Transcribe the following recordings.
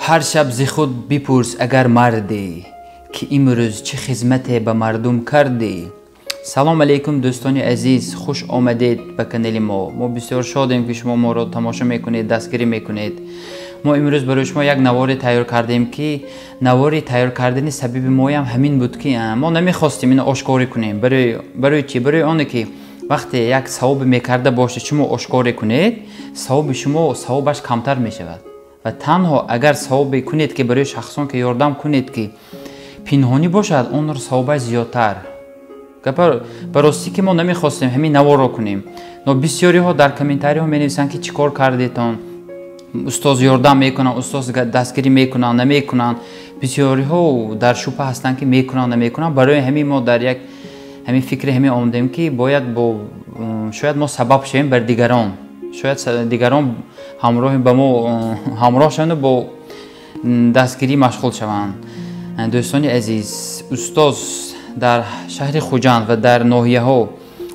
Ҳар шаб зи худ бипурс, агар мардӣ, ки имрӯз чӣ хизмате ба мардум кардӣ. Салом алейкум, дӯстони азиз, хуш омадед ба канали мо. Мо бисёр шодем, ки шумо моро тамошо мекунед, дастгирӣ мекунед. Мо имрӯз барои шумо як наворе тайёр кардем, ки навори тайёр кардани сабаби моям ҳамин буд, ки мо намехостем ино ошкорӣ кунем. Барои чӣ? Барои оне ки вақте як савобе мекарда бошед, шумо ошкорӣ кунед, савоби шумо савобаш камтар мешавад. Ва танҳо агар савобе кунед, ки барои шахсон ки ёрдам кунед, ки пинҳонӣ бошад, онро савобаш зиёдтар. Ба ростӣ ки мо намехостем ҳамин наворро кунем, но бисёриҳо дар комментариҳо менависанд, ки чӣ кор кардетон, устоз ёрдам мекунанд, устоз дастгирӣ мекунанд, намекунанд. Бисёриҳо дар шубҳа ҳастанд, ки мекунанд, намекунанд. Барои ҳамин мо дар як ҳамин фикри ҳамин омадем, ки бояд бо шояд мо сабаб шавем бар дигарон, шояд дигарон ҳамроҳи ба мо ҳамроҳ шаванду бо дастгирӣ машғул шаванд. Дӯстони азиз, устоз дар шаҳри Хуҷанд ва дар ноҳияҳо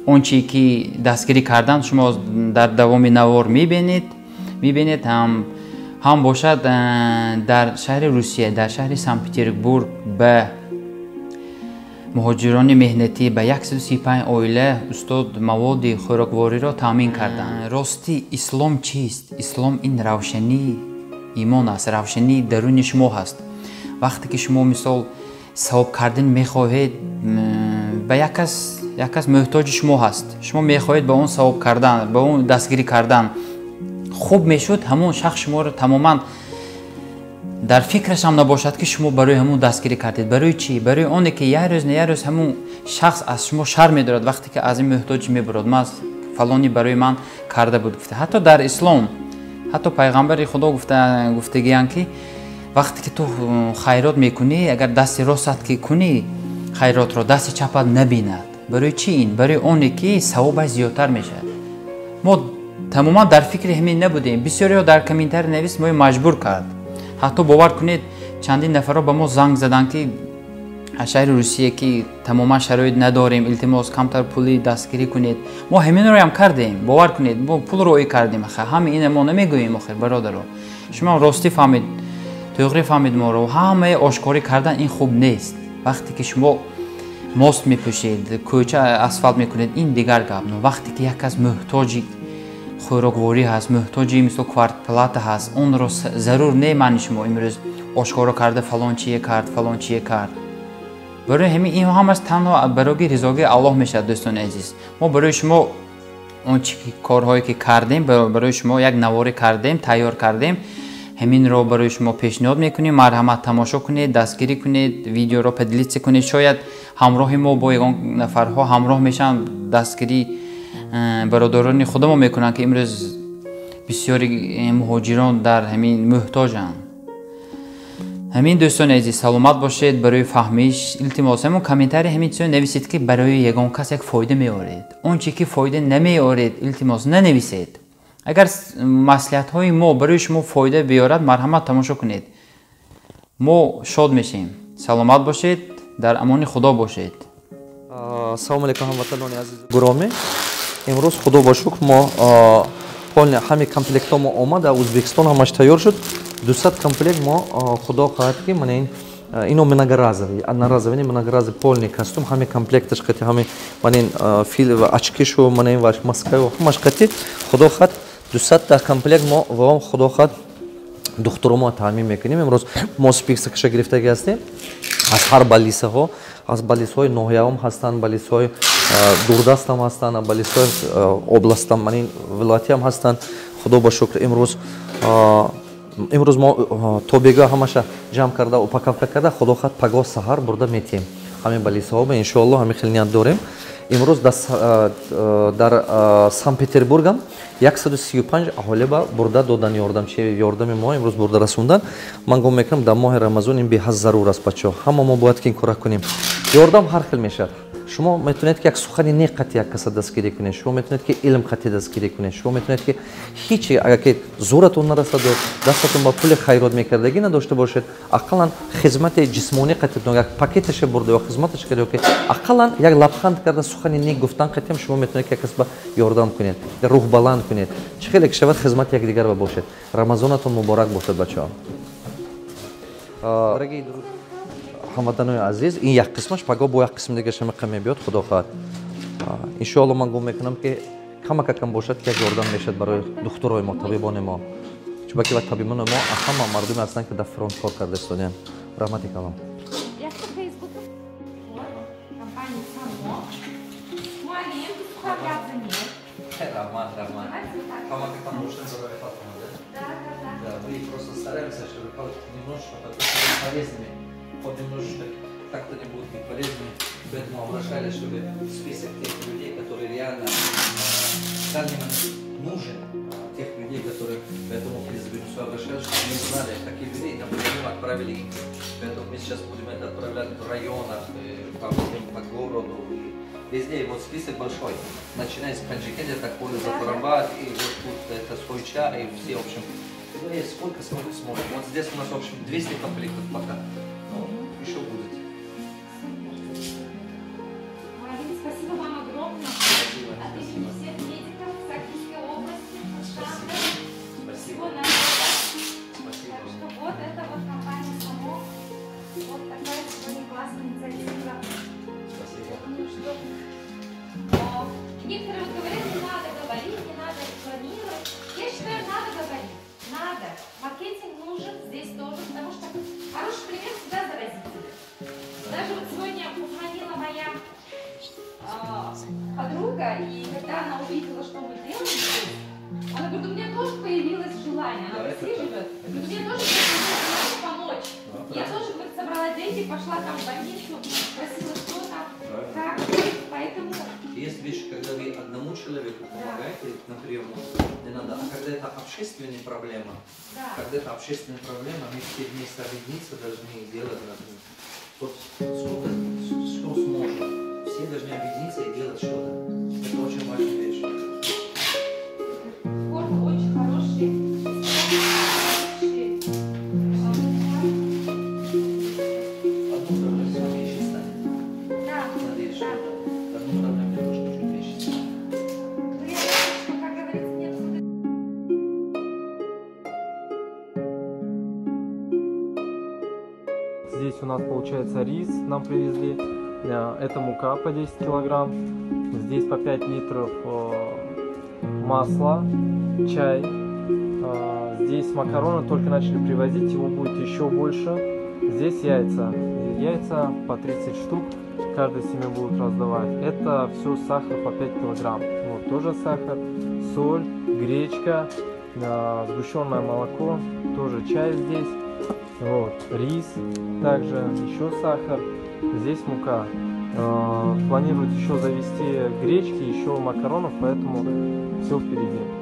он чӣ ки дастгирӣ карданд, шумо дар давоми навор мебинед. Ҳам бошад, дар шаҳри Русия, дар шаҳри Санкт Петербург ба муҳоҷирони меҳнатӣ, ба 135 оила устод маводи хӯроквориро таъмин карданд. Ростӣ, ислом чист? Ислом ин равшании имон аст, равшании даруни шумо ҳаст. Вақте ки шумо, мисол, савоб кардан мехоҳед, ба як кас муҳтоҷи шумо ҳаст, шумо мехоҳед ба он савоб кардан, ба он дастгирӣ кардан, хуб мешуд, ҳамон шахс шуморо тамоман дар фикрашам набошад, ки шумо барои ҳамон дастгирӣ кардед. Барои чӣ? Барои оне ки як рӯз, не як рӯз ҳамон шахс аз шумо шарм медорад, вақте ки аз ин муҳтоҷ мебурад, ман фалонӣ барои ман карда буд гуфта. Ҳатто дар ислом, ҳатто пайғамбари Худо гуфтагиянд, ки вақте ки ту хайрот мекунӣ, агар дасти ростат ки кунӣ хайротро, дасти чапат набинад. Барои чӣ ин? Барои оне ки савобаш зиёдтар мешавад. Мо тамоман дар фикри ҳамин набудем. Бисёриҳо дар комментарий навис, мои маҷбур кард. Ҳатто бовар кунед, чандин нафарро ба мо занг заданд, ки аз шаҳри Русия, ки тамоман шароит надорем, илтимос, камтар пули дастгирӣ кунед. Мо ҳаминроям кардем, бовар кунед, мо пул роӣ кардем. Ҳама ина мо намегӯем охир, бародаро, шумо ростӣ фаҳмед, туғрӣ фаҳмед моро. Ҳамаи ошкорӣ кардан ин хуб нест. Вақте ки шумо мост мепӯшед, кӯча асфалт мекунед, ин дигар гап. Но вақте ки як кас муҳтоҷи хӯрокворӣ ҳаст, муҳтоҷи, мисол, квартплата ҳаст, онро зарур не мани шумо имрӯз ошкоро карда, фалон чие кард, фалон чие кард. Барои ҳамин ин ҳамаш танҳо барои ризогии Аллоҳ мешавад. Дӯстони азиз, мо барои шумо он чи корҳое ки кардем, барои шумо як наворе кардем, тайёр кардем, ҳаминро барои шумо пешниҳод мекунем. Марҳамат, тамошо кунед, дастгирӣ кунед, видеоро поделиться кунед. Шояд ҳамроҳи мо бо ягон нафарҳо ҳамроҳ мешаванд, дастгирӣ бародарони худамо мекунанд, ки имрӯз бисёри муҳоҷирон дар ҳамин муҳтоҷанд. Ҳамин, дӯстони азиз, саломат бошед. Барои фаҳмиш, илтимос, ҳамон комментарий ҳамин чизо нависед, ки барои ягон кас як фоида меоред. Он чи ки фоида намеоред, илтимос, нанависед. Агар маслиҳатҳои мо барои шумо фоида биёрад, марҳамат, тамошо кунед, мо шод мешем. Саломат бошед, дар амони Худо бошед. Салому алейкум, ҳамватанони азиз гиромӣ. Имрӯз, Худо ба шукр, мо полный ҳами комплектҳо мо омад, дар Ӯзбекистон ҳамаш тайёр шуд. 200 комплект мо, Худо хоҳад ки, мана ин ино многоразовый, одноразовый, многоразовый, полный костюм, ҳами комплекташ қати, ҳами мана ин фил очкишу, мана ин маскаю, ҳамаш қати. Худо хоҳад, 200-та комплект мо вам, Худо хоҳад, духтуро мо таъмин мекунем. Имрӯз мо списокаша гирифтаги ҳастем аз ҳар больницаҳо, аз больницаҳои ноҳияҳом ҳастанд, больницаҳои дурдастам ҳастанд, больницаҳои областам, манин вилоятиам ҳастанд. Худо ба шукр, имрӯз мо то бега ҳамаша ҷамъ карда, упаковка карда, Худо хоҳад, пагоҳ саҳар бурда метиҳем ҳамин больницаҳо, иншоалло. Ҳамин хел ният дорем. Имрӯз дар Санкт Петербургам 135 аҳолӣ ба бурда додан ёрдамчи, ёрдами мо имрӯз бурда расондан. Ман гумон мекунам, дар моҳи Рамазон ин беҳад зарур аст, бачаҳо. Ҳама мо бояд ки ин кора кунем. Ёрдам ҳар хел мешавад. Шумо метавонед, ки як сухани нек қати як каса дастгирӣ кунед, шумо метавонед, ки илм қати дастгирӣ кунед, шумо метавонед, ки ҳичи, агар ки зӯратон нарасаду дастатон ба пули хайрот мекардагӣ надошта бошед, ақаллан хизмати ҷисмонӣ қатитон як пакеташе бурда ё хизматаш карда, ё ки ақаллан як лабханд карда, сухани нек гуфтан қатиам шумо метавонед, ки як кас ба ёрдам кунед, рӯҳбаланд кунед. Чӣ хеле ки шавад, хизмати якдигар ба бошед. Рамазонатон муборак бошад, бачаҳо. Дорогие ҳамватанои азиз, ин як қисмаш, паго бо як қисми дигаша меқа мебиёд, худо хоҳад. Иншоалло, ман гум мекунам, ки камакакам бошад, ки як ёрдам мешавад барои духтурои мо, табибони мо, чунки ва табибони мо ҳама мардуме ҳастанд, ки дар фронт кор карда истодиям. Раҳмати калом. Я в Facebook. Вот, компания «Само». Муаллим, сухофрукты нет. Раҳмат, раҳмат. Давайте так. Камакакам бошад барои халқама, да? Да. Да, мы просто стараемся, чтобы немножечко быть полезными, хоть немножечко как-то не будут быть полезными, поэтому обращались, чтобы список тех людей, которые реально в данный момент нужен, тех людей, которые по этому президенту обращались, чтобы мы знали, какие людей напрямую отправили им. Поэтому мы сейчас будем это отправлять в районах, по городу, и везде. И вот список большой, начиная с Панджикента, так Зафарабад, и вот тут это Сойча, и все, в общем. Ну, есть сколько, сколько сможем. Вот здесь у нас, в общем, 200 комплектов пока. Ну, еще будет. Муаллим, спасибо вам огромное. Спасибо. От имени всех медиков Сакинской области, Спасибо. Спасибо. Спасибо. Всего народа. Спасибо. Так что вот это вот компания «Само». Вот такая сегодня классная инициатива. Спасибо. Я думаю, что некоторые вот говорят, не надо говорить, не надо рекламировать. Я считаю, надо говорить. Надо. Маркетинг нужен здесь тоже, потому что хороший пример всегда заразителен. Даже вот сегодня позвонила моя подруга, и когда она увидела, что мы делаем здесь, она говорит, у меня тоже появилось желание. Она Да, в это России так. живет. Говорит, у меня тоже появилось желание помочь. Да, Я правильно. тоже, говорит, собрала деньги, пошла там в больницу, спросила, что там, Правильно. как. Поэтому Есть вещи, когда вы одному человеку помогаете напрямую, не надо. А когда это общественная проблема, когда это общественная проблема, мы все вместе объединиться должны и делать. Вот сколько, что сможем, все должны объединиться и делать что-то. Это очень важная вещь. Корм очень хороший. Хороший. Одну проблему меньше станет. Да. Надеюсь, что одну проблему немножко чуть меньше станет. Ну, я думаю, что, как говорится, нет худа. Здесь у нас получается рис нам привезли, это мука по 10 килограмм, здесь по 5 литров масла, чай, здесь макароны только начали привозить, его будет еще больше. Здесь яйца, яйца по 30 штук, каждой семье будут раздавать. Это все сахар по 5 килограмм, вот, тоже сахар, соль, гречка, сгущенное молоко, тоже чай здесь. Вот, рис, также еще сахар, здесь мука. Планируют еще завести гречки, еще макаронов, поэтому все впереди.